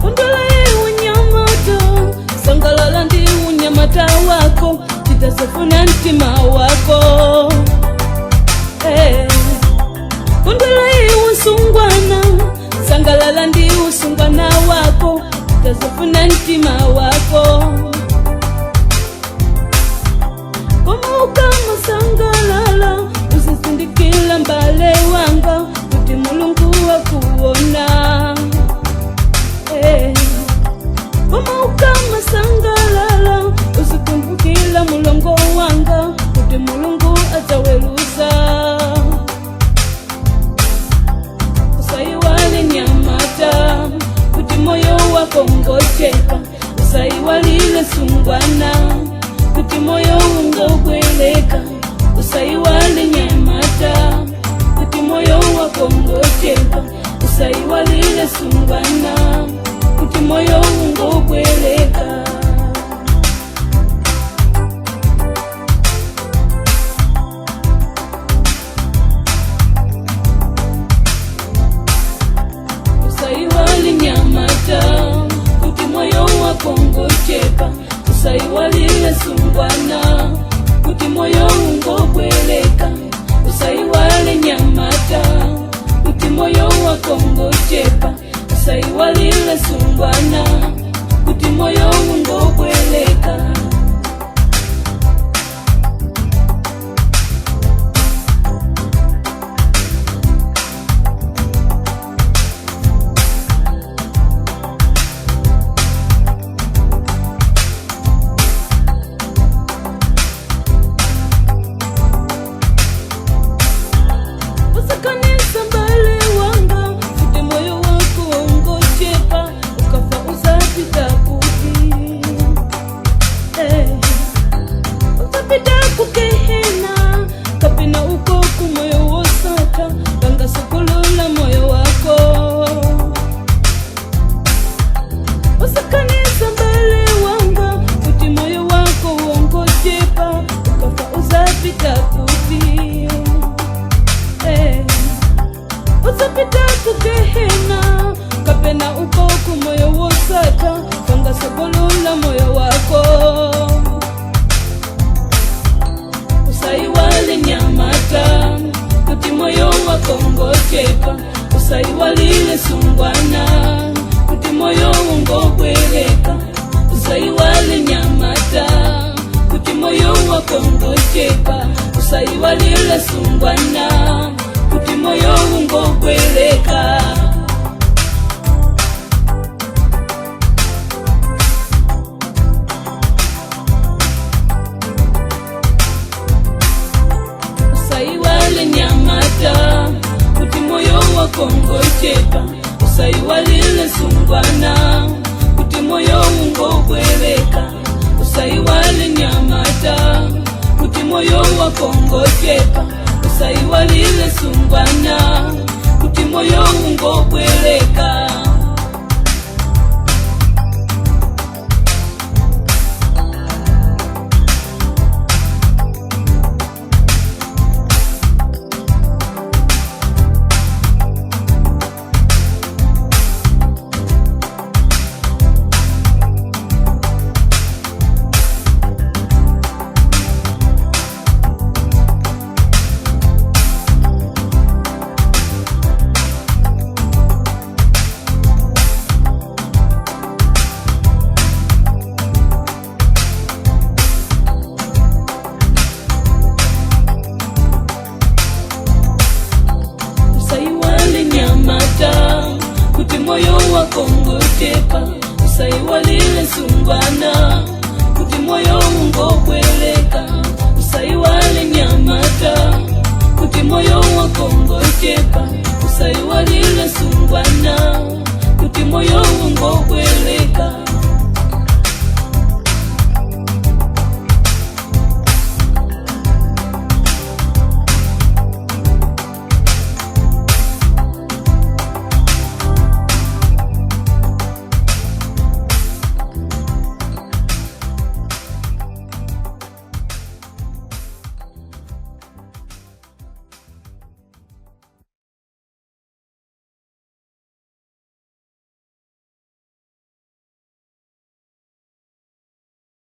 Kondwela iwe nyamata, sangalala ndi unyamata wako, chita zofuna mtima wako. Hey. Kondwela iwe msungwana, sangalala ndi usungwana wako, chita zofuna mtima wako. Koma ukamasangalala, uzizindikila mbale wanga, kuti Mulungu wakuona. Hey. Koma ukamasangalala, uzikumbukila mulongo wanga, kuti Mulungu adzaweruza. Usaiwale nyamata, kuti moyo wako ngochepa. Usaiwalile sungwana, kuti moyo ungobweleka. Usaiwale nyamata, kuti moyo wako ngochepa. Usaiwalile sungwana, kuti moyo ungobweleka. Usaiwale nyamata, kuti moyo wako ngochepa. Usaiwalile sungwana, kuti moyo ungobweleka. Usaiwale nyamata, kuti moyo wako ngochepa. Usaiwalile sungwana, kuti moyo ungobweleka. Usakanisa mbale wanga, kuti moyo wako ungochepa, ukafa uzapita kuti? Eh. Uzapita kugehena kapena uko kumoyo wosatha? Bangasukululo moyo wako. Usakanisa mbale wanga, kuti moyo wako ungochepa, ukafa uzapita kuti? Eh. Uzapita kugehena kapena uko kumoyo wosatha? Bangasukululo moyo wako. Usaiwale nyamata, kuti moyo wako ngochepa. Usaiwalile sungwana, kuti moyo ungobweleka. Usaiwale nyamata, kuti moyo wako ngochepa. Usaiwalile sungwana, kuti moyo ungobweleka. Usaiwale nyamata, kuti moyo wako ngochepa. Usaiwalile sungwana, kuti moyo ungobweleka. Usaiwale nyamata, kuti moyo wako ngochepa. Usaiwalile sungwana, kuti moyo ungobweleka.